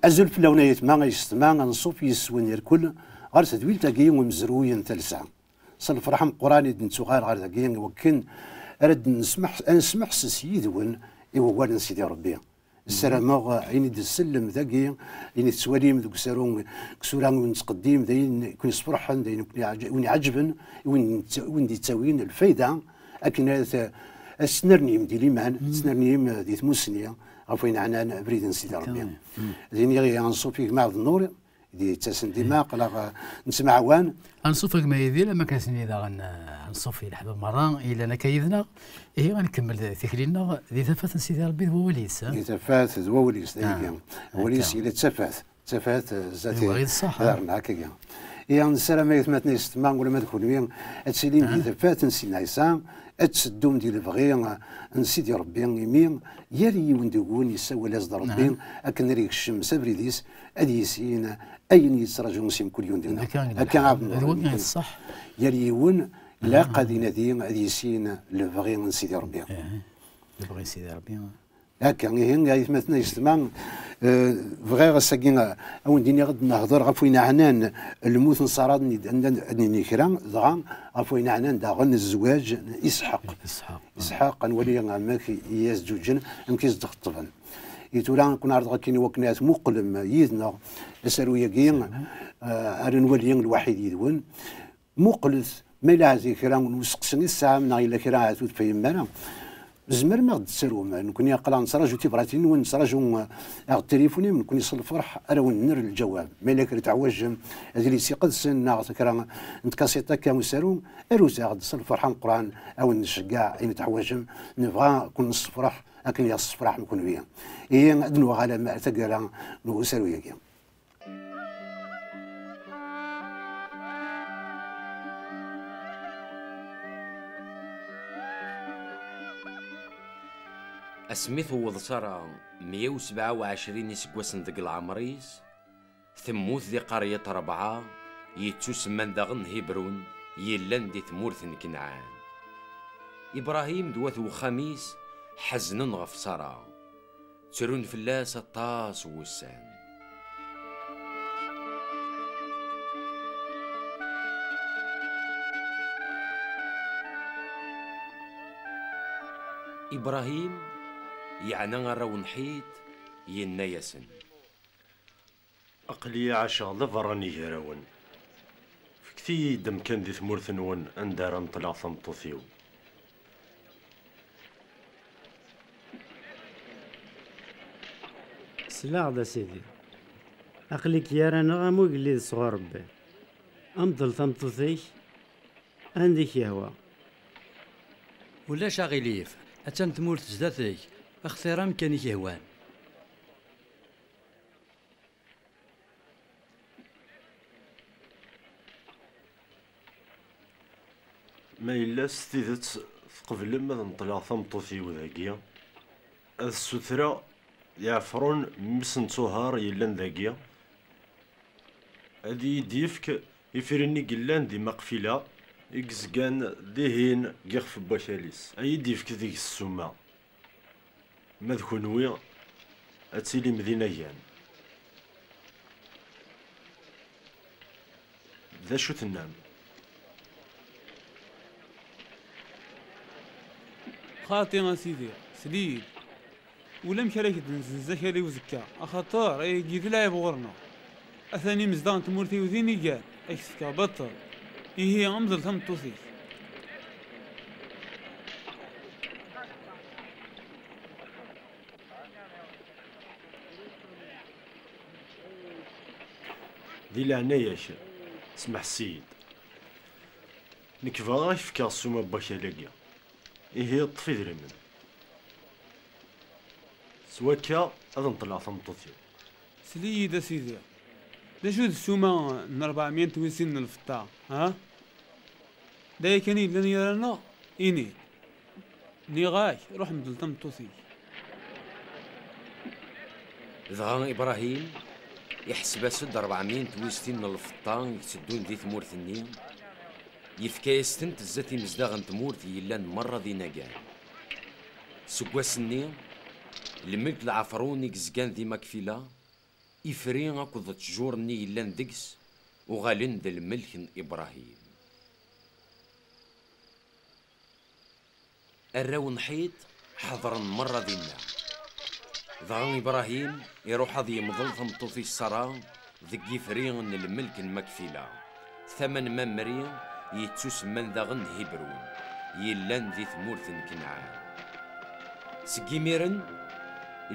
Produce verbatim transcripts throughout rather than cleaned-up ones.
Azul fell-awen ay aytma, ay yessetma, anṣuf yes-wen irkel ɣer tedwilt-agi umezruy n talsa. S lferḥ ameqqran i d-nettuɣal ɣer dagi i wakken ara d-nesmeḥ-, ad nesmeḥses yid-wen i wawal n Sidi Ṛebbi. Ssarameɣ, eh, ayen i d-tsellem dagi, ayen i tettwalim deg usaru, deg usura i wen-nettqeddim, d ayen i ken-yesferḥen, d ayen i ken-iɛǧ-, i wen-iɛeǧben, i wen-, i wen-d-yettawin lfayda, akken ad, ad tettnernim di liman, tettnernim, eh, di tmussni, ɣef wayen ɛnan abrid n Sidi Ṛebbi. Din iɣi anṣuf i gma Ɛebd Nnur, i d-yettasen dima, aql-aɣ, eh, nettemɛawan. Anṣuf a gma Yidir, am akken asen-nni daɣen, eh, anṣuf i leḥbab merra yellan akka yid-neɣ. Ihi, ad nkemmel tikli-nneɣ di tafat n Sidi Ṛebbi d wawal-is, eh? Di tafat d wawal-is, d ayagi. Wawal-is yella d tafat. D tafat, eh, zdat i, d ṣṣeḥ, eh? Iḍarren, akkagi. Ihi, nessaram ay atmaten yessetma, ulamma d kunwi, ad tilim di tafat n Sidna Ɛisa, ad teddum di lebɣi, eh, n Sidi Ṛebbi, imi yal yiwen deg-wen yessawal-as-d Ṛebbi akken ara yekcem s abrid-is, ad yissin ayen yettraǧu si mkul yiwen deg-neɣ. Akka i d lḥal. Akka, d wakken i d ṣṣeḥ. Yal yiwen ilaq ad inadi ad yissin lebɣi n Sidi Ṛebbi. Ih, lebɣi n Sidi Ṛebbi. Akka, ihi, ay atmaten ay yessetma, eh, bɣiɣ ass-agi, eh, ad wen-d-iniɣ ad nehder ɣef wayen ɛnan lmut n Ṣara, ad n-, ad n-, ad nini kra, dɣa ɣef wayen ɛnan daɣen zzwaǧ n Isḥaq. Isḥaq. Isḥaq, ad nwali amek i as-ǧuǧen, amek i s-d-xeṭṭben. I tura, ad ken-ɛerḍeɣ akkin i wakken ad tmuqlem yid-neɣ asaru-agi, eh, ara nwali lwaḥid yid-wen. Muqlet, ma yella ahat kra n useqsi i tesɛam, neɣ yella kra ahat ur tefhimem ara. Tzemrem ad ɣ-d-tarum, nekkni aql-aɣ nettraǧu tibratin-nwen, nettraǧu, eh, aɣ-d-tilifunim, nekkni s lferḥ ara wen-nerr lǧawab. Ma yella kra teḥwajem, adlis iqedsen, neɣ kra n tkasiṭ akka n usaru, arut-aɣ-d s lferḥ ameqqran, ad wen-nceggeɛ ayen teḥwajem, nebɣa ad ken-nessefreḥ akken i aɣ-tessefraḥem kunwi. Ihi, ad nuɣal ar taggara n usaru-agi. Asmi tewweḍ Ṣara meyya u sebɛa u ɛecrin iseggasen deg leɛmer-is, temmut di Qeryat Ṛebɛa, yettusemman daɣen Hibrun, yellan di tmurt n Kenɛan. Ibṛahim d wat wexxam-is ḥeznen ɣef Ṣara. Ttrun fell-as aṭas n wussan. Ibṛahim yeɛna arraw n Ḥit, yenna-yasen: Aql-i ɛaceɣ d abeṛṛani gar-awen. Fket-iyi-d amkan di tmurt-nwen anda ara neṭleɣ tameṭṭut-iw. Sleɣ-d, a Sidi. Aql-ik gar-aneɣ am ugellid sɣur Ṛebbi. Mḍel tameṭṭut-ik anda i k-yehwa. Ulac aɣilif, attan tmurt zdat-k, xtir amkan i k-yehwan. Ma yella s tidet tqeblem ad neṭleɣ tameṭṭut-iw dagi, ad ssutreɣ i Ɛefrun, mmi-s n Tuher yellan dagi, ad iyi-d-yefk ifri-nni yellan di Maqfila, i yezgan dihin deg yixef n wakal-is, ad iyi-d-yefk deg-s ssuma. Ma d kunwi, ad tilim d inagan. D acu tennam? Xaṭi, a Sidi, sel-iyi-d. Ulamek ara k-d-nzenz akal-iw uzekka, axaṭer ayagi d lɛib ɣur-neɣ. Atan imezdaɣ n tmurt-iw d inigan, ad k-t-fkeɣ baṭel. Ihi, mḍel tameṭṭut-ik. Di leɛnaya-k, smeḥs-iyi-d. Nekk bɣiɣ ad k-fkeɣ ssuma n wakal-agi. Ihi, ṭṭef idrimen. S wakka, ad nṭelleɣ tameṭṭut-iw. Sel-iyi-d, a Sidi. D acu d ssuma n ṛebɛemya n twisin n lfeṭṭa, ha? D aya kan i yellan gar-aneɣ? Ini-d. Nniɣ-ak, ruḥ mdel tameṭṭut-ik. Dɣa Ibṛahim iḥseb-as-d ṛebɛemya n twistin n lfeṭṭa i itteddun di tmurt-nni, yefka-yas-tent zdat imezdaɣ n tmurt yellan merra d inagan. Seg wass-nni, lmelk n Ɛefrun i yezgan di Makfila, Ifri akked ttjur-nni yellan deg-s uɣalen d lmelk n Ibṛahim. Arraw n Ḥiṭ ḥeḍren merra dinna. Dɣa Ibṛahim iṛuḥ ad yemḍel tameṭṭut-is Ṣara deg yifri n lmelk n Makfila, tama n Mamri, yettusemman daɣen Hibrun, yellan di tmurt n Kenɛan. Seg imiren,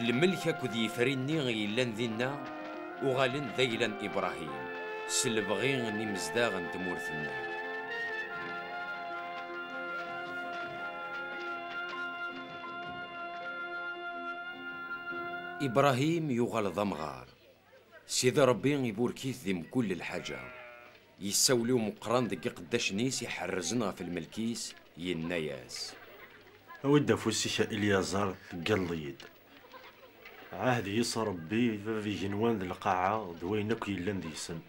lmelk akked yifri-nni yellan dinna uɣalen d ayla n Ibṛahim, s lebɣi n imezdaɣ n tmurt-nni. Ibṛahim yuɣal d amɣar. Sidi Ṛebbi iburek-it di mkul lḥaǧa. Yessawel i umeqqran deg iqeddacen-is iḥerrzen ɣef lmelk-is, yenna-yas: Awi-d afus-ik a Ilyaẓar, teggalleḍ-iyi-d. Ɛahed yis Ṛebbi, bab igenwan d lqaɛa d wayen akk yellan deg-sen.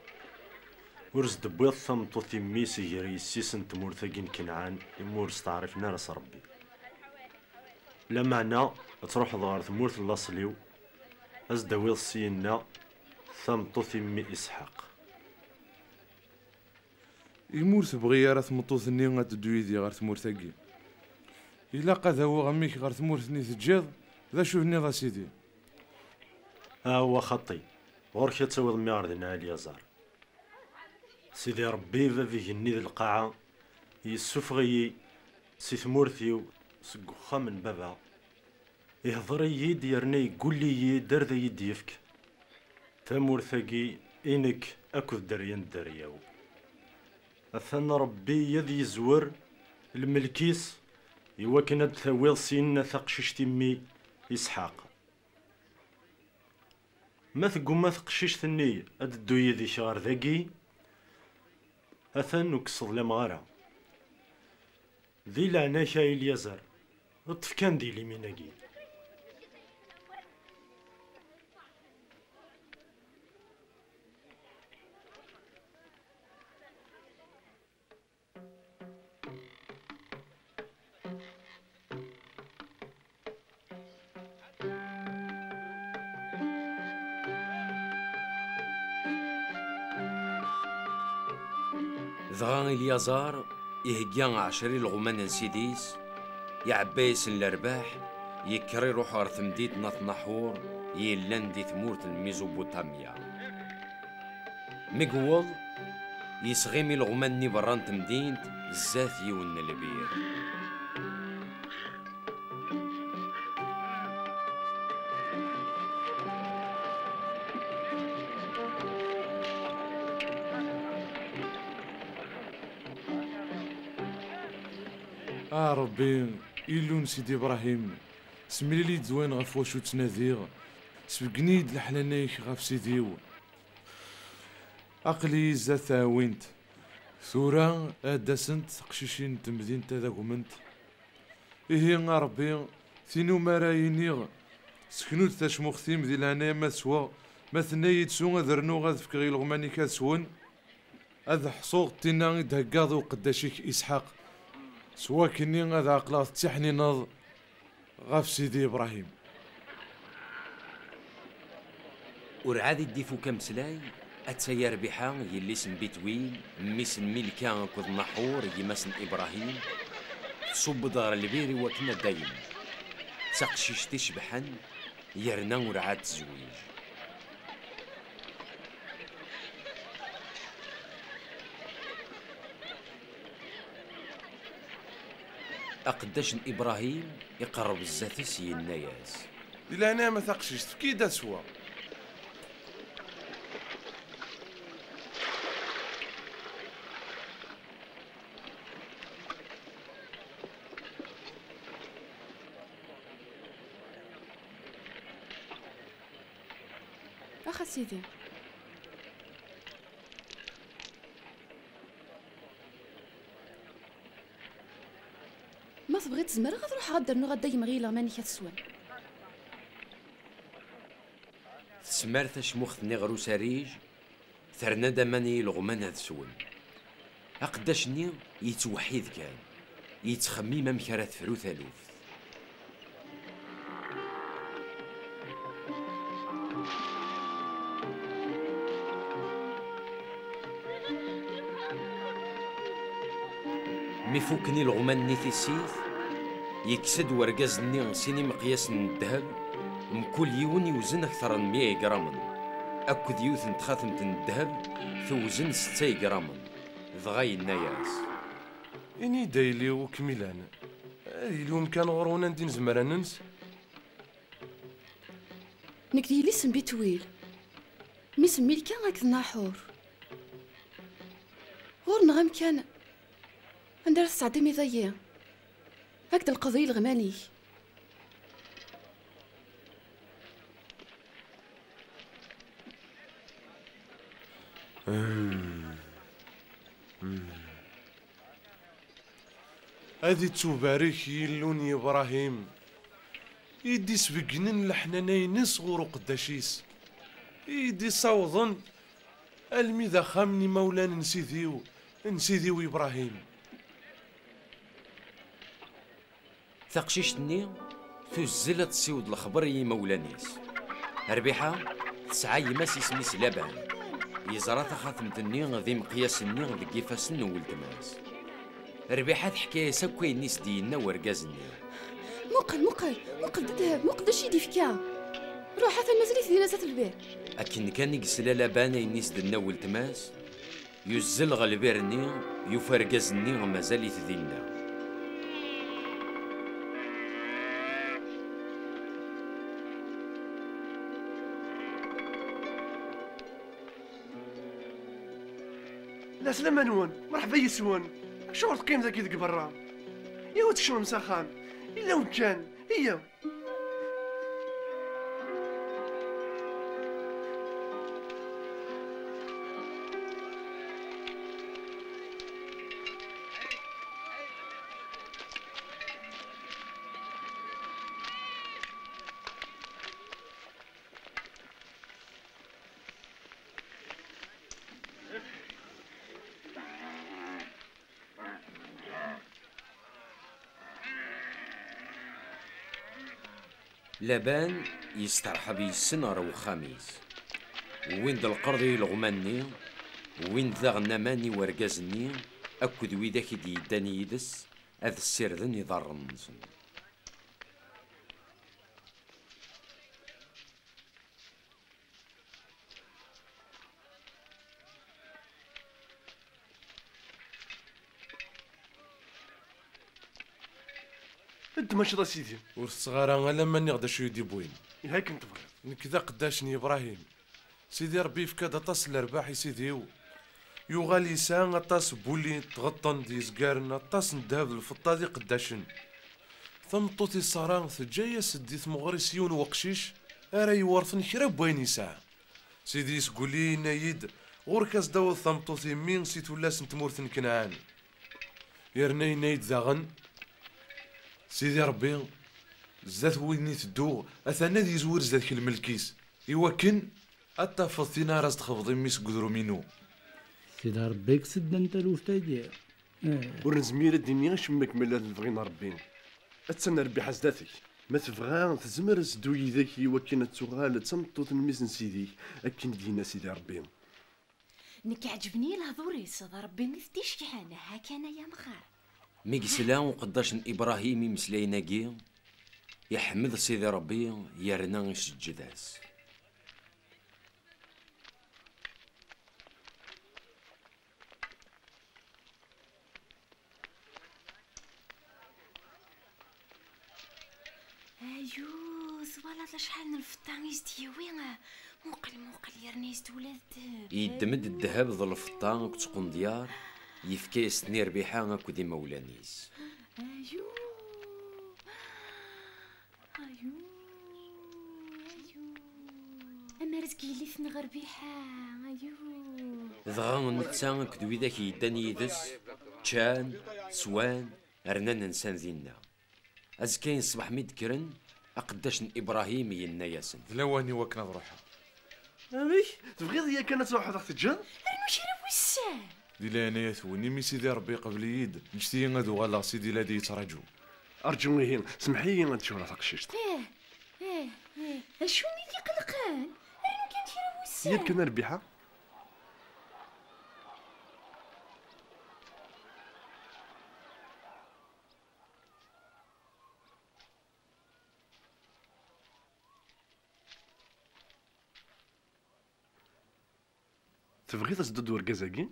Ur s-d-tewwiḍ tameṭṭut i mmi-s gar yessi-s n tmurt-agi n Kenɛan, imi ur steɛṛifen ara s Ṛebbi. Lameɛna ad truḥeḍ ɣer tmurt n laṣel-iw, ad s-d-tawiḍ syenna tameṭṭut i mmi Isḥaq. Imi ur tebɣi ara tmeṭṭut-nni ad teddu yid-i ɣer tmurt-agi, ilaq ad awiɣ mmi-k ɣer tmurt-nni teǧǧiḍ. D acu tenniḍ a sidi? Awa xaṭi, ɣur-k ad tawiḍ mmi ɣer dinna a Ilyaẓar. Sidi Ṛebbi, bab igenni d lqaɛa, yessufeɣ-iyi si tmurt-iw, seg uxxam n baba. Ihḍer-iyi-d yerna yeggulli-yi-d ar d iyi-d-yefk tamurt-agi i nekk akked dderya n dderya-w. Atan Ṛebbi ad yezwer lmelk-is i wakken ad d-tawiḍ syenna taqcict i mmi Isḥaq. Ma tegguma teqcict-nni ad teddu yid-k ɣer dagi, atan ur k-sseḍlameɣ ara. Di leɛnaya-k a Ilyaẓar, ṭṭef kan di limin-agi. Dɣa Ilyaẓar ihegga ɛecra ileɣman n sidi-s, iɛebba-yasen lerbaḥ, yekker iruḥ ɣer temdint n At Naḥur yellan di tmurt n Mizubuṭamya. Mi yewweḍ, yesɣim ileɣman-nni berra n temdint, zdat yiwen n lbir. A Ṛebbi, Illu n Sidi Bṛahim, semlil-iyi-d d wayen ɣef wacu ttnadiɣ, sbeggen-iyi-d leḥnana-ik ɣef sidi-w. Aql-iyi zdat tɛewwint. Tura ad d-asent teqcicin n temdint ad agment. Ihi a Ṛebbi, tin umi ara iniɣ, seknu-d tacmuxt-im di leɛnaya-m ad sweɣ, ma tenna-yi-d su ad rnuɣ ad fkeɣ ileɣman-ik ad swen, ad ḥṣuɣ d tinna i d-theggaḍ i uqeddac-ik Isḥaq, s wakken-nni ad ɛeqleɣ tettiḥnineḍ ɣef Sidi Bṛahim. Ur ɛad i d-ifuk ameslay, atta Yarbiḥa, yelli-s n Bitwil, mmi-s n Milka akked Naḥur, gma-s n Ibṛahim, tṣubb-d ɣer lbir i wakken ad dayem. D taqcict icebḥen, yerna ur ɛad tezwij. Aqeddac n Ibṛahim iqerreb zdat-s, yenna-yas: Di leɛnaya-m a taqcict, efk-iyi-d ad sweɣ. Ax a sidi. Ma tebɣiḍ, zemreɣ ad ruḥeɣ ad d-rnuɣ ad d-agmeɣ i yileɣman-ik ad swen. Tesmar tacmuxt-nni ɣer usarij, terna-d aman i yileɣman ad swen. Aqeddac-nni yettweḥḥid kan, yettxemmim amek ara tefru taluft. Mi fukken ileɣman-nni tissit, yekkes-d wergaz-nni sin imeqyasen n ddheb, mkul yiwen yewzen akteṛ n mya igramen, akked yiwet n txatemt n ddheb tewzen setta igramen, dɣa yenna-yas: Ini-d a yelli-w kmilan, ad yili umkan ɣur-wen anda i nezmer ad nens? Nekk d yelli-s n Bitwil, mmi-s n Milka akked Naḥur. Ɣur-neɣ amkan anda ara tesɛeddim iḍ-agi, ad k-d-lqeḍ i ileɣman-ik. Ad ittubarek Yillu n Yebrahim, i d-isbeggnen leḥnana-ines ɣur uqeddac-is, i d-isawḍen almi d axxam n imawlan n sidi-w, n sidi-w Yebrahim. Taqcict-nni tuzzel ad tessiweḍ lexber i yimawlan-is. Rbiḥa tesɛa gma-s isem-is Laban. Yeẓra taxatemt-nni d imeqyasen-nni deg ifassen n weltma-s. Rbiḥa teḥka-yas akk ayen i s-d-yenna wergaz-nni. Muqel, muqel, muqel-d ddheb, muqel d acu i d-ifka. Ruḥ, atan mazal-it dinna zdat lbir. Akken kan i yesla Laban ayen i s-d-tenna weltma-s, yuzzel ɣer lbir-nni, yufa argaz-nni mazal-it dinna. Lɛeslama-nwen, mreḥba yis-wen. Acuɣer teqqim dagi deg berra? Iwa tkecmem s axxam? Yella umkan, iyya! Laban yesteṛḥeb yes-sen ɣer wexxam-is. Wwin-d lqerḍ i ileɣman-nni, wwin-d daɣen aman i wergaz-nni akked widak i d-yeddan yid-s ad ssirden iḍarren-nsen. Ddem aciḍ a sidi. Ur tetteɣ ara alamma nniɣ d acu i d-iwwin. Ihi akken tebɣiḍ. Nekk d aqeddac n Yebrahim. Sidi Ṛebbi yefka-d aṭas n lerbaḥ i sidi-w. Yuɣal yesɛa aṭas n wulli n tɣeṭṭen d yezgaren, aṭas n ddheb d lfeṭṭa d iqeddacen. Tameṭṭut-is Ṣara teǧǧa-yas-d di tmeɣri-s yiwen weqcic ara yewṛten kra n wayen yesɛa. Sidi-s Guli yenna-yi-d: Ɣur-k a s-d-taweḍ tameṭṭut i mmi si tullas n tmurt n Kenɛan. Yerna yenna-yi-d daɣen: Sidi Ṛebbi, zdat win i tedduɣ, atan ad yezwir zdat-k lmelk-is, iwakken ad tafeḍ tin ara s-txebḍ i mmi-s deg udrum-inu. Sidi Ṛebbi kkes-d taluft-agi. Ur nezmir ad d-nini acemma akken ma yella d lebɣi n Ṛebbi. Attan rrbiḥa zdat-k. Ma tebɣa, tezmer ad teddu yid-k i wakken ad tuɣal d tameṭṭut n mmi-s n sidi-k, akken i d-yenna Sidi Ṛebbi. Nekk ɛeǧben-iyi lehdur-is, d Ṛebbi i t-d-iceggɛen, ha kan ay amɣar. Mi yesla uqeddac n Ibṛahim imeslayen-agi, iḥmed Sidi Ṛebbi, yerna iseǧǧed-as. Ayu, twalaḍ acḥal n lfeṭṭa i s-d-yewwi? Muqel, muqel, yerna-yas-d ula d ddheb. Yeddem-d ddheb d lfeṭṭa akked tqendyar, yefka-yas-ten i Rbiḥa akked imawlan-is. Ayu, ayu, ayu. Amarezg yelli-tneɣ Rbiḥa, ayu. Dɣa netta akked widak yeddan yid-s ččan, swan, rnan nsan dinna. Azekka-yin ṣṣbeḥ mi d-kkren, aqeddac n Ibṛahim yenna-yasen. D lawan i wakken ad ruḥeɣ. Amek? Tebɣiḍ yakan ad truḥeḍ ad ɣ-teǧǧeḍ? Rnu kra n wussan. Di leɛnaya-twen, imi Sidi Ṛebbi iqbel-iyi-d, ǧǧet-iyi ad uɣaleɣ, Sidi la d-yettṛaǧu. Rǧu ihi, semmeḥ-iyi ad cewreɣ taqcict. Ih, ih, ih. D acu i k-iqelqen? Rnu kan kra n wussan. Yakan a Rbiḥa. Tebɣiḍ ad tedduḍ d urgaz-agi?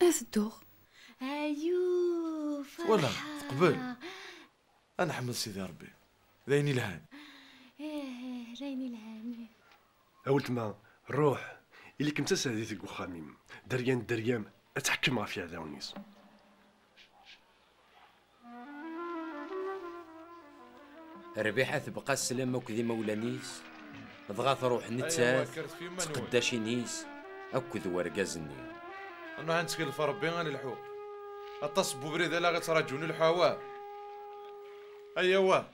Ad dduɣ. Ayuu, voilà, ferḥeɣ. Teqbel. Ad neḥmed Sidi Ṛebbi. D ayen ilhan. Ih, ih, d ayen ilhan. A weltma, ruḥ, ili-kem d tasehdit deg uxxam-im. Dderya n dderya-m ad teḥkem ɣef yiɛdawen-is. Rbiḥa tebqa sslam akked imawlan-is, dɣa truḥ nettat, d tqeddacin-is akked wergaz-nni. Nruḥ ad nettkellef Ṛebbi, ad nelḥu. Aṭas n webrid ala i ttṛaǧun, lḥu awah. Ay awah.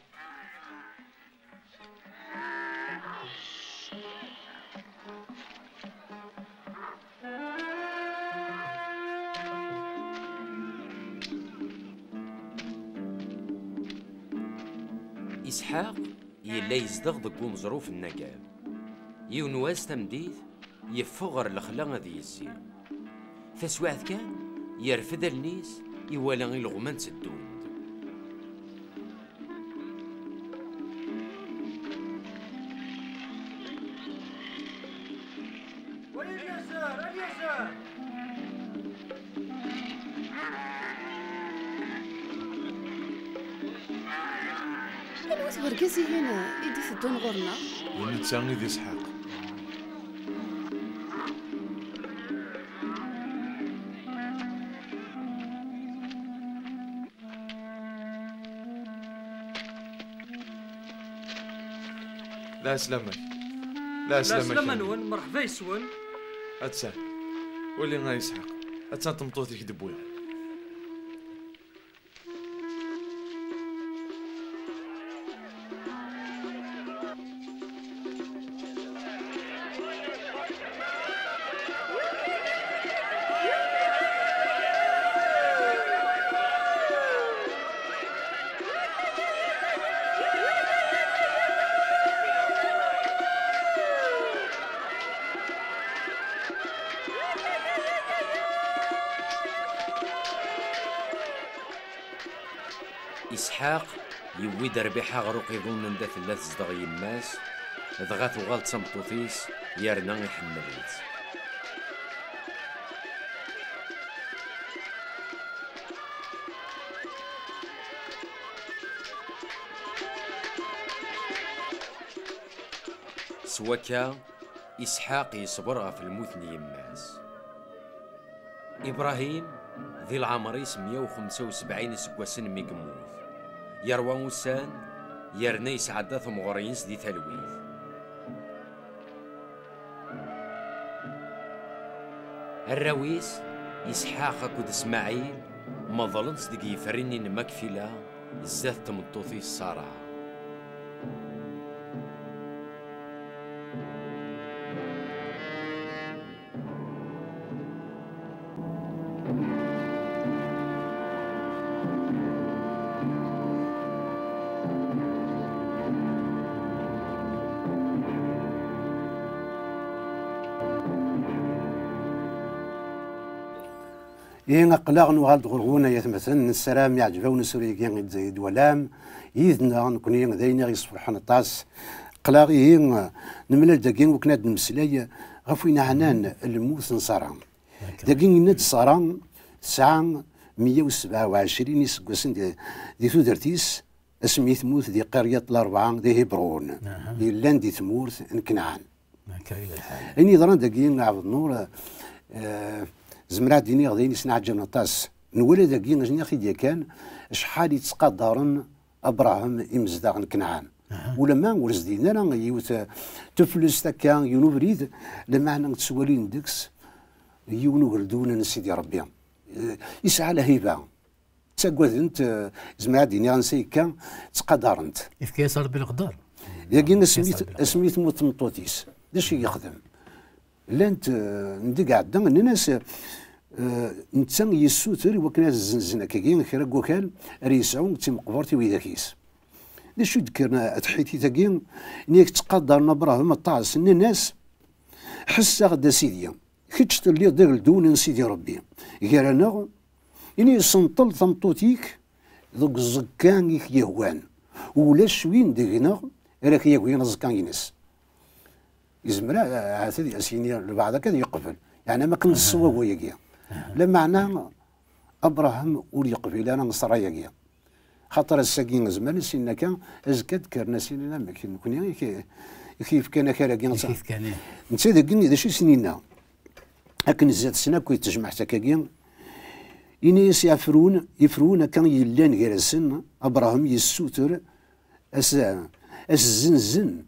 Isḥaq yella yezdeɣ deg uneẓruf n Nagab. Yiwen wass tameddit, yeffeɣ ɣer lexla ad yezzi. Taswiɛt kan, yerfed allen-is, iwala ileɣman tteddun-d. Anwa-t wergaz-ihin i d-iteddun ɣur-neɣ? D netta i d Isḥaq. Lɛeslama-k. Lɛeslama-k. Lɛeslama-nwen, mṛeḥba yes-wen. Atta, wali a Isḥaq, attan tmeṭṭut-ik d-wwiɣ. Isḥaq yewwi-d Rbiḥa ɣer uqiḍun anda tella tezdeɣ yemma-s, dɣa tuɣal d tameṭṭut-is, yerna iḥemmel-itt. S wakka, Isḥaq yeṣber ɣef lmut n yemma-s. Ibṛahim, di leɛmer-is meyya u xemsa u sebɛin iseggasen mi yemmut, yerwa ussan, yerna yesɛedda temɣer-ines di talwit. Arraw-is, Isḥaq akked Smaɛil, meḍlen-tt deg yiferrinen n Makfila, zdat tmeṭṭut-is Ṣara. Ihi, aql-aɣ nuɣal-d ɣur-wen, ay atmaten, nessaram iɛǧeb-awen usuri-agi i d-, i d-twalam yid-neɣ, nekkni d ayen i ɣ-yesferḥen aṭas. Aql-aɣ ihi nemlal dagi wakken ad d-nemmeslay ɣef wayen ɛnan lmut n Ṣara. Dagi yenna-d Ṣara tesɛa meyya u sebɛa u ɛecrin iseggasen di, di tudert-is, asmi temmut di Qiryaṭ Larebɛa di Hebṛun, yellan di tmurt n Kenɛan. Ayen yeḍran dagi, Ɛebd Nnur, eh, zemreɣ ad d-iniɣ d ayen yesneɛǧaben aṭas. Nwala dagi, akken i ɣ-t-id-yakan, acḥal i ttqadaren Abṛaham imezdaɣ n Kenɛan. Ulamma ur zdin ara yiwet, eh, tuflest akka, yiwen ubrid, lameɛna ttwalin deg-s yiwen ugeldun n Sidi Ṛebbi. Eh, yesɛa lhiba. Ttaggadent, eh, zemreɣ ad d-iniɣ ansa yekka, ttqadaren-t. Yefka-yas Ṛebbi leqder. Yagi asmi, asmi temmut tmeṭṭut-is, d acu i yexdem? Llant, eh, anda i iɛedda, nnan-as, eh, netta yessuter i wakken ad zzenzen akkagi kra n wakal ara yesɛu d timeqbert i widak-is. D acu i d-kkren at Ḥitit-agi, nni-ak ttqadaren Abṛaham aṭas, nnan-as, ḥesseɣ-d a Sidi, kečč telliḍ d ageldun n Sidi Ṛebbi, gar-aneɣ, ini senṭel tameṭṭut-ik deg uẓekka i k-yehwan, ulac win deg-neɣ ara k-yagin aẓekka-ines. Yezmer a-, ahat ad as-yini lbeɛḍ akka ad yeqbel. Yeɛni am akken nṣewway wayagi. Lameɛna Abṛaham ur yeqbil ara s ṛṛay-agi. Xaṭer ass-agi zman sin akka, azekka ad d-kkren a s-inin amek, nekni i k-, i k-yefkan akal-agi. I k-yefkan, ih. Netta dagi d acu i sen-yenna? Akken zdat-sen akk i tejmaɛt akkagi, ini-as i Ɛefrun, Ifrun akka yellan gar-asen, Abṛaham yessuter as-, as-zzenzen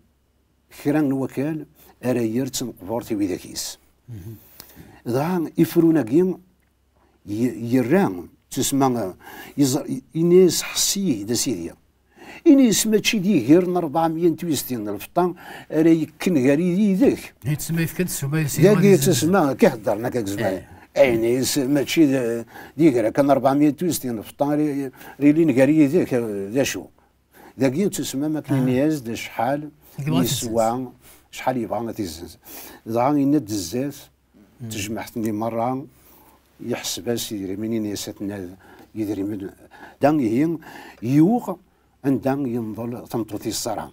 kra n wakal ara yerr d tameqburt i widak-is. Dɣa Ifrun-agi y-, yerra, tusma, yeẓ-, ini-as, ḥess-iyi-d, a Sidi. Ini-as, mačči d iger n ṛebɛemya n twiztin n lfeṭṭa ara yekken gar yid-k. Di tsemma yefkan ssuma i Sidi. Dagi tusma, akka heddren akka deg zzman. Eh. Ini-as, mačči d, d iger akka n ṛebɛemya n twiztin n lfeṭṭa ara y-, ara yilin gar yid-k, d acu? Dagi tusma, ma akken ini-as-d acḥal yeswa, acḥal yebɣa ad t-izzenz. Dɣa yenna-d zdat, tejmaɛt-nni merra, yeḥseb-as idrimen, ini-as aten-a idrimen. Da ihi yuɣ anda yenḍel tameṭṭut-is Ṣara.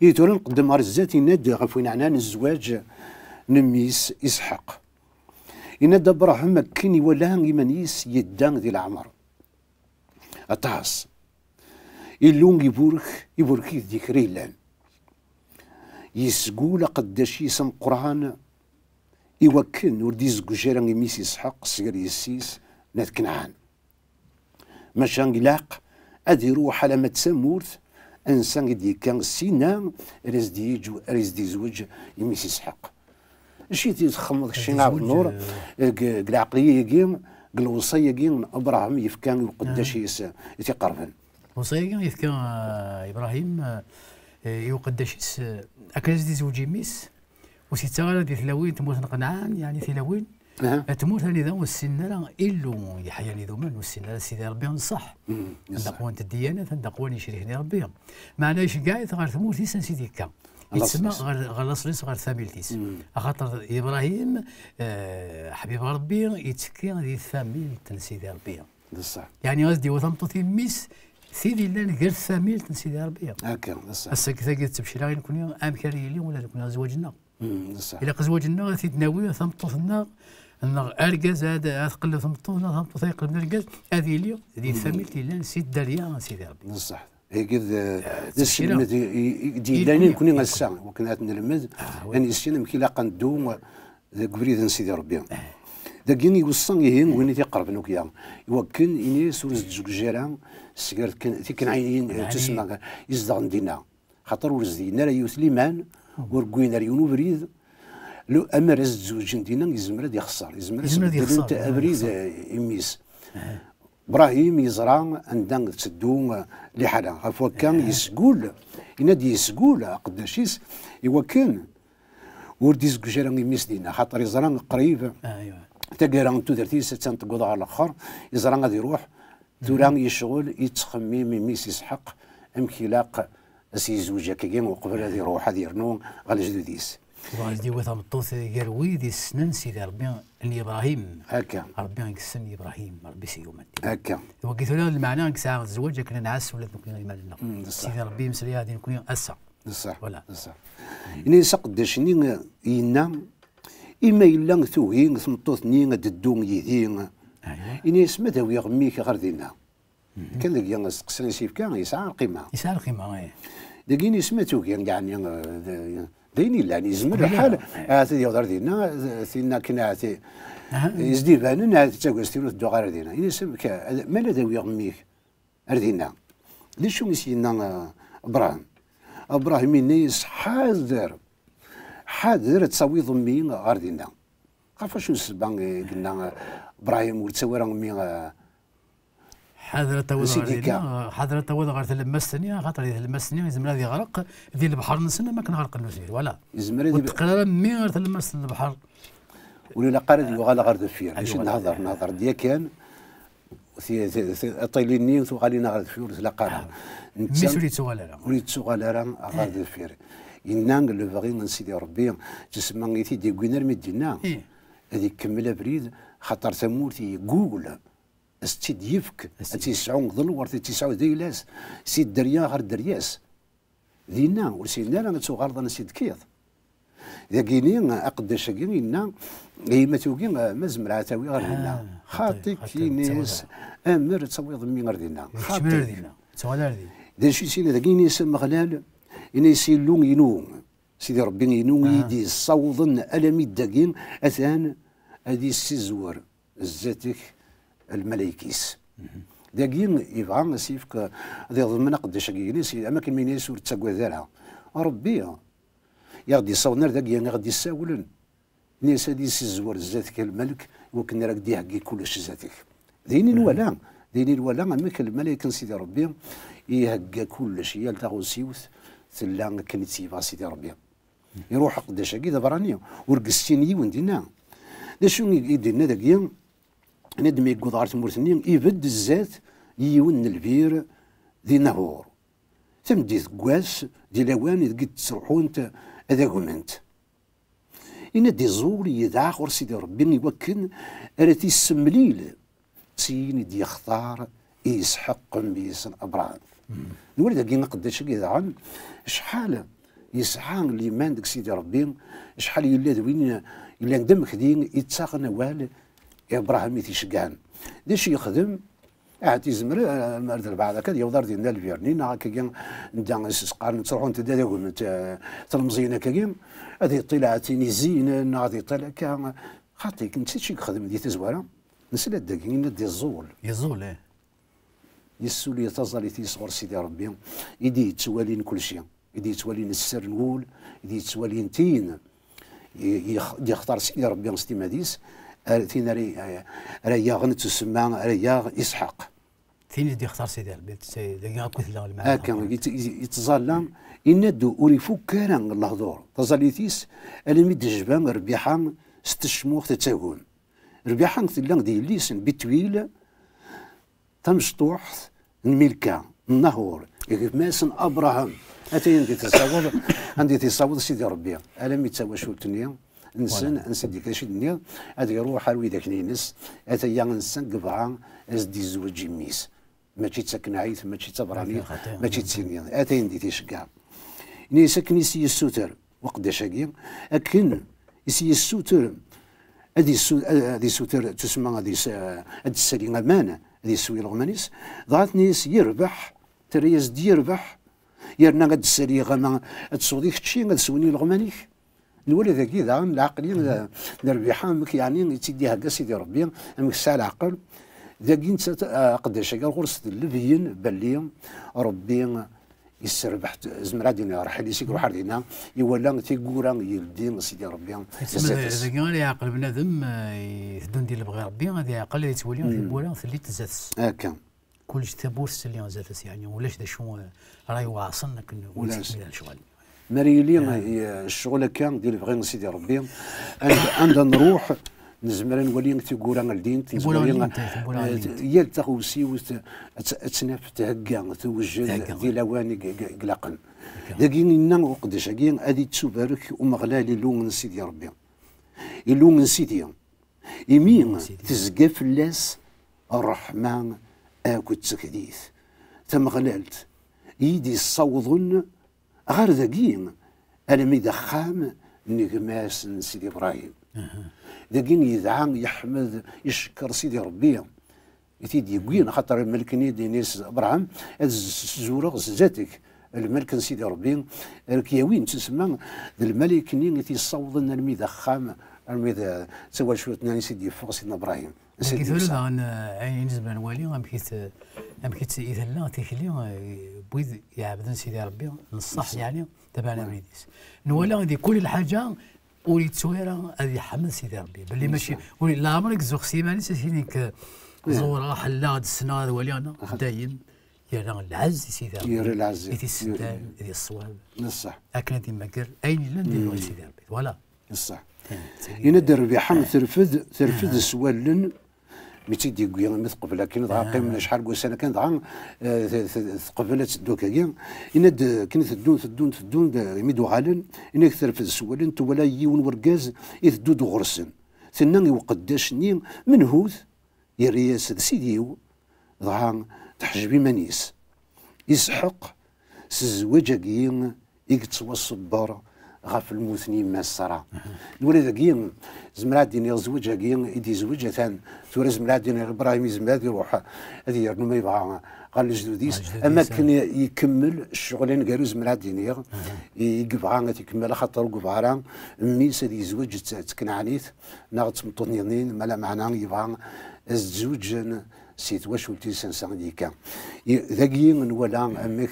Ihi tura nqeddem ɣer zdat, yenna-d ɣef win ɛnan zzwaǧ n mmi-s Isḥaq. Yenna-d Abṛaham akken iwala iman-is yedda di leɛmer. Aṭas. Illu iburek, iburek-it di kra yellan. Yesgul aqeddac-is ameqqran i wakken ur d-izewweǧ ara imi-s Isḥaq seg yessi-s n At Kenɛan. Maca ilaq ad iruḥ alamma d tamurt ansa i d-yekka ssinna ara s-d-yeǧ-, ara s-d-yezweǧ imi-s Isḥaq. Acu i txedmeḍ kečči a Ɛebdennur, eh, deg, deg lɛeqliya-agi, deg lewṣaya-agi n Abṛaham yefka i uqeddac-is i t-iqerben? Lewṣaya-agi yefka, eh, Ibṛahim, eh, i uqeddac-is, eh, akken ad s-d-izweǧ imi-s, ur s-yettaɣ ara di tlawin n tmurt n Qenɛan, yeɛni tilawin, eh, tmurt anida ur ssinen ara Illu yeḥyan idumen, ur ssinen ara Sidi Ṛebbi n ṣṣeḥ. Anda qwant ddyanat, anda qwan yecriken i Ṛebbi. Meɛna iceggeɛ-it ɣer tmurt-is ansi d-yekka. Yettsemma ɣer, ɣer laṣel-is, ɣer tfamilt-is. Axaṭer Ibṛahim, eh, ḥbib Ṛebbi, yettekki di tfamilt n Sidi Ṛebbi. D ṣṣeḥ. Yeɛni, ad s-d-yawi tameṭṭut i mmi-s, tid yellan gar tfamilt n Sidi Ṛebbi. Akka, d ṣṣeḥ. Ass-agi tagi d ttebcira i nekni, amek ara yili ula d nekni zzwaǧ-nneɣ. Mm, d ṣṣeḥ. Ilaq zzwaǧ-nneɣ ad t-id-nawi, tameṭṭut-nneɣ, neɣ argaz ad, ad teqqel d tameṭṭut, neɣ tameṭṭut ad yeqqel d argaz, ad yili di tfamilt yellan si dderya n Sidi Ṛebbi. D ṣṣeḥ. Agi d, d aselmed i, i, i d-yellan i nekni ass-a, wakken ad t-nelmed, ad nissin amek ilaq ad neddu deg ubrid n Sidi Ṛebbi. Dagi iweṣṣa ihi win i t-iqerben akya, iwakken ini-as ur zewǧ ara seg tikenɛaniyin, tusma, izedɣen dinna. Xaṭer ur zedyen ara yiwet liman, ur wwin ara yiwen ubrid. Lu-, amer ad zewǧen dinna, yezmer ad ixṣer, yezmer ad sbeddlent abrid, eh, i mmi-s. Ibrahim yeẓra anda tetteddu, eh, liḥala. Ɣef wakka, yesgul, yenna-d yesgul aqeddac-is, iwakken ur d-izewweǧ ara imi-s dinna, xaṭer yeẓra qrib taggara n tudert-is attan tewweḍ ɣer lexxer, yeẓra ad iruḥ, tura yecɣel, yettxemmim imi-s Isḥaq, amek ilaq ad s-yezweǧ akkagi uqbel ad iruḥ ad yernu ɣer lejdud-is. Dɣa ad d-yawi tameṭṭut gar wid yessnen Sidi Ṛebbi n Ibṛahim. Akka. Ṛebbi i yessen Ibṛahim, Ṛebbi si yawm ddin. Akka. Wagi tura lmeɛna i yesɛa zzwaǧ akken ad nɛass ula d nekni iman-nneɣ. Mm, d ṣṣeḥ. Sidi Ṛebbi yemeslay-aɣ-d i nekni ass-a. D ṣṣeḥ. Voilà. D ṣṣeḥ. Ini-as aqeddac-nni, eh, yenna, imi yella tugi tmeṭṭut-nni ad d-teddu yid-i. Aywa. Ini-as ma d awiɣ mmi-k ɣer dinna. Kan deg asteqsi i s-yefka, yesɛa lqima. Yesɛa lqima, eh. Dagi ini-as ma tugi, yeɛni, eh, d, d ayen yellan, yezmer lḥal, eh, ahat ad yaweḍ ar dinna, eh, tinna akken ahat, eh, i s-d-ibanen, ahat d tagest-inu tedduɣ ar dinna. Ini-as, amek, ad, ma la d awiɣ mmi-k ar dinna. D acu i s-yenna, eh, Abṛaham? Abṛaham yenna-yas, ḥader, ḥader ad tawiḍ mmi ɣer dinna. Ɣef wacu n ssebba i yenna, eh, Abṛaham ur ttawi ara mmi, eh, ḥader ad tawiḍ ɣer dinna, ḥader ad tawiḍ ɣer tlemmast-nni, axaṭer di tlemmast-nni yezmer ad yeɣreq di lebḥer-nsen am akken ɣerqen nutni, voilà. Yezmer ad ur d-teqqal ara mmi ɣer tlemmast n lebḥer. Ur ilaq ara ad yuɣal ɣer deffir. Acu nehder, nehder-d yakan, ti-, ti-, ti-, aṭili-nni tuɣalin ɣer deffir ur tlaq ara. Mmi-s ur yettuɣal ara. Ur yettuɣal ara ɣer deffir. Yenna lebɣi n Sidi Ṛebbi, tusma i t-id-yewwin armi d-yenna, ad ikemmel abrid, xaṭer tamurt yeggugel. As-tt-id-yefk, ad tt-yesɛu d lwert, ad tt-yesɛu d ayla-s, si dderya ɣer dderya-s. Dinna, ur sinin ara ad tuɣaleḍ ansi d-tekkiḍ. Dagini, aqeddac-agi yenna, "Ay ma tugi, ma zemreɣ ad tawi ɣer dinna." "Xaṭi-k," ini-as, "amer ad tawiḍ mmi ɣer dinna." "Xaṭi-k." D acu i s-yenna dagi? Ini-as, "Ameɣlal," ini-as, "Illu-inu, Sidi Ṛebbi-inu i yi-d-yessawḍen alami d dagi, atan ad yessizwer zdat-k lmalayek-is." Dagi yebɣa ad s-yefk ad yeḍmen aqeddac-agi, ini-as, am akken ma ini-as, "Ur ttagad ara. Ṛebbi i ɣ-d-yessawḍen ar dagi, i ɣ-d-yessawlen." Ini-as, "Ad yessizwer zdat-k lmelk, i wakken ara k-d-iheggi kullec zdat-k." D ayen i nwala, d ayen i nwala, amek lmalayek n Sidi Ṛebbi ihegga kullec, yal taɣusiwt tella akken i tt-yebɣa Sidi Ṛebbi. Iruḥ uqeddac-agi d aberrani, ur yessin yiwen dinna. D acu i, i d-yenna dagi? Nadmi yewweḍ ɣer tmurt-nni, ibedd zdat yiwen n lbir di Nahur. Tameddit n wass, di lawan ideg i d-ttruḥunt ad agment. Yenna-d iẓul yedɛa ɣur Sidi Ṛebbi i wakken ara t-issemlil d tin i d-yextar i Isḥaq, mmi-s n Abṛaham. Nwala dagi aqeddac-agi daɣen, acḥal yesɛa liman deg Sidi Ṛebbi, acḥal yella d win yellan d amekdi, yettaɣen awal i Abṛaham i t-iceggɛen. D acu yexdem? Ahat yezmer, eh, ar d lbeɛḍ akka ad yaweḍ ar dinna lbirni, neɣ akkagi anda s-, s-, qqaren ttruḥunt-d ad agment, eh, tlemẓiyin akkagi, ad yeṭṭil ahat tin izzin, neɣ ad yeṭṭil akka. Xaṭi, netta acu i yexdem di tazwara? Nesla-d dagi, yenna-d iẓul. Iẓul, eh. Yessuli taẓallit-is ɣur Sidi Ṛebbi, i d-yettwalin kulci, i d-yettwalin sser n wul, i d-yettwalin tin i, i, i d-yextar Sidi Ṛebbi s timmad-is, ar, tin ara, ara yaɣen, tettusemma ara yaɣ Isḥaq. Tin i d-yextar Sidi Ṛebbi, dagi akk i tella lmeɛna. Akka, yettẓalla, yenna-d ur ifukk ara lehdur, taẓallit-is, almi d-tejba Rbiḥa s tecmuxt ad tagem. Rbiḥa tella d yelli-s n Bitwil, tamecṭuḥt n Milka, n Nahur, gma-s n Abṛaham. Ata anda i t-issaweḍ, anda i t-issaweḍ Sidi Ṛebbi, alami d tawacult-nni nsen, ansi d-, acu d-nniɣ, ad iruḥ ar widak-nni-ines, ata-ya nsen yebɣa ad s-d-izweǧ i mmi-s. Mačči d taknaɛit, mačči d tabṛanit, mačči d tin-nniḍen. Ata anda i t-iceggeɛ. Ini-as akken i s-yessuter uqeddac-agi, akken i s-yessuter ad yessu-, ad yessuter tusma, ad yes-, ad d-tessali aman, ad yessew ileɣman-is, dɣa tenna-yas yerbeḥ, terra-yas-d yerbeḥ, yerna ad d-tessali aman, ad tesweḍ i kečči, ad swen ileɣman-ik. Nwala dagi daɣen lɛeqliya n, n Rbiḥa, amek yeɛni i tt-id-ihegga Sidi Ṛebbi, amek tesɛa leɛqel. Dagi nettat, ah, aqeddac-agi ɣur-s d lebyen belli Ṛebbi yesserbeḥ, zemreɣ ad d-iniɣ, ṛḥil-is i iruḥ ar dinna, iwala tiggura yeldi Sidi Ṛebbi. Yettmad dagi ara yeɛqel bnadem, eh, iteddun di lebɣi Ṛebbi, ad yeɛqel, ad yettwali tiggura telli-d zdat-s. Akka. Kullec tawwurt telli zdat-s, yeɛni ulac d acu, eh, ara iweɛṣen akken ur yettkemmil ara lecɣal. Mi ara yili, eh, ccɣel akka di lebɣi n Sidi Ṛebbi, anda, anda nruḥ, nezmer ad nwali tiwwura ldint, tiwwura nezmer, ldint, tiwwura eh, ldint. Yal taɣewsiwt ad tt-, ad tt-naf thegga, tewjed, thegga, di lawan i, i, i ilaqen. Akka. Dagi yenna uqeddac-agi, ad ittubarek Umeɣlal Illu n Sidi Ṛebbi. Illu n Sidi. Imi tezga fell-as ṛṛeḥma akked tekdit tameɣlalt i d-yessawḍen ɣer dagi, almi d axxam n gma-s n Sidi Bṛahim. Dagi yedɛa, yeḥmed, icekkeṛ Sidi Ṛebbi. I t-id-yewwin, axaṭer lmelk-nni d-yenna-yas Abṛaham, ad z-, zureɣ zdat-k lmelk n Sidi Ṛebbi, ara k-yawin, ttusemma d lmalayek-nni i t-yessawḍen almi d axxam, almi d, d tawacult-nni i s-id-yeffeɣ Sidna Bṛahim. Dagi tura daɣen, eh, ayen i nezmer ad nwali, amek i t-, amek i t-, i tella tikli, eh, n wid iɛebden Sidi Ṛebbi, n ṣṣeḥ, yeɛni, tabaɛna abrid-is. Nwala di kul lḥaǧa, ur yettu ara ad yeḥmed Sidi Ṛebbi. Belli mačči, ur, leɛmer i yezzux s yiman-is, ad t-yini nekk ẓewreɣ, ḥelleɣ, ad ssneɣ, ad waliɣ, neɣ dayen yerra lɛezz i Sidi Ṛebbi, i tisseddan, i ṣṣwab. Akken ad imagger ayen yellan di lebɣi Sidi Ṛebbi. Voilà. Yenna-d Rbiḥa terfed, terfed s wallen, mi tt-id-yewwi, mi teqbel akken, dɣa qqimen acḥal n wussan akken, dɣa, eh, te-, te-, teqbel ad teddu akkagi. Yenna-d akken teddun, teddun, teddun, d, imi d-uɣalen, yenna-k terfed s wallen, twala yiwen wergaz iteddu-d ɣur-sen. Tenna i uqeddac-nni, "Menhut?" Yerra-yas d sidi-w, dɣa teḥjeb iman-is. Isḥeq s zzwaǧ-agi i yettwaṣebber ɣef lmut n yemma-s Ṣara. Nwala dagi, zemreɣ ad d-iniɣ zzwaǧ-agi i d-yezweǧ, atan tura zemreɣ ad d-iniɣ Ibṛahim yezmer ad iruḥ ad yernu ma yebɣa ɣer lejdud-is, am akken ikemmel ccɣel aneggaru, zemreɣ ad d-iniɣ, i i yebɣa ad t-ikemmel, axaṭer ur yebɣa ara mmi-s ad yezweǧ d d tkenɛanit neɣ d tmeṭṭut-nniḍen, ma lameɛna yebɣa ad zewǧen si twacult-is ansa i d-yekka. I- Dagi nwala amek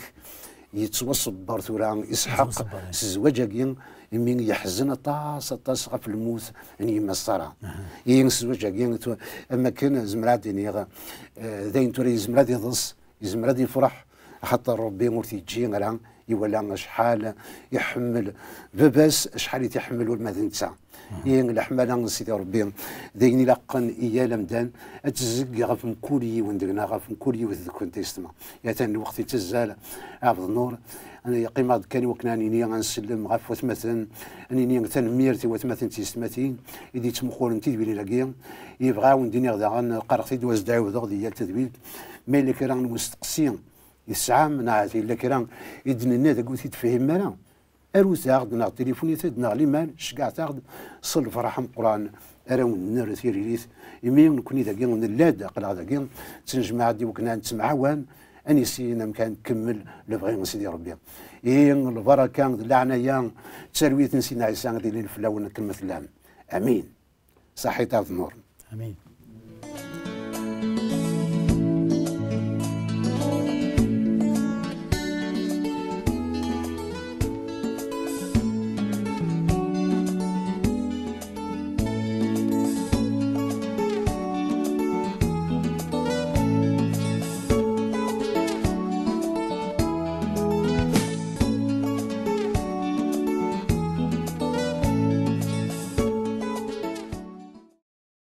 yettwaṣebber tura Isḥaq s zzwaǧ-agi, imi yeḥzen aṭas, aṭas ɣef lmut n yemma-s Ṣara. Ihi s zzwaǧ-agi, tu- am akken zemreɣ ad d-iniɣ, eh, d ayen tura yezmer ad iḍes, yezmer ad yefreḥ, axaṭer Ṛebbi ur t-yeǧǧi ara, iwala acḥal iḥemmel baba-s, acḥal i t-iḥemmel ulma d netta. Ihi leḥmala n Sidi Ṛebbi d ayen ilaqen i yal amdan, ad tezzeggi ɣef mkul yiwen deg-neɣ, ɣef mkul yiwet deg-kent, yessetma. Atan lweqt yettazzal, Ɛebd Nnur, qqimeɣ-d kan i wakken ad nini, ad nsellem ɣef watmaten, ad nini tanemmirt i watmaten d tyessetmatin i d-yettmuqulen tidwilin-agi. Yebɣa ad wen-d-iniɣ daɣen, qqareɣ-t-id u ad s-d-ɛiwdeɣ di yal tadwilt, ma yella kra n usteqsi i tesɛam, neɣ yella kra i d-nenna dagi ur t-id-tefhimem ara, arut-aɣ-d neɣ tilifunit-d neɣ liman, ceggɛet-aɣ-d s lferḥ ameqqran ara wen-nerr tiririt, imi nekkni dagi nella-d, aql-aɣ dagi, ttnejmaɛ-d i wakken ad nettemɛawan, ad nissin amek ad nkemmel lebɣi n Sidi Ṛebbi. Ihi lbaraka d leɛnaya d talwit n Sidna Ɛisa ad ilin fell-awen akken ma tellam. Amin. Saḥit Ɛebd Nnur. Amin.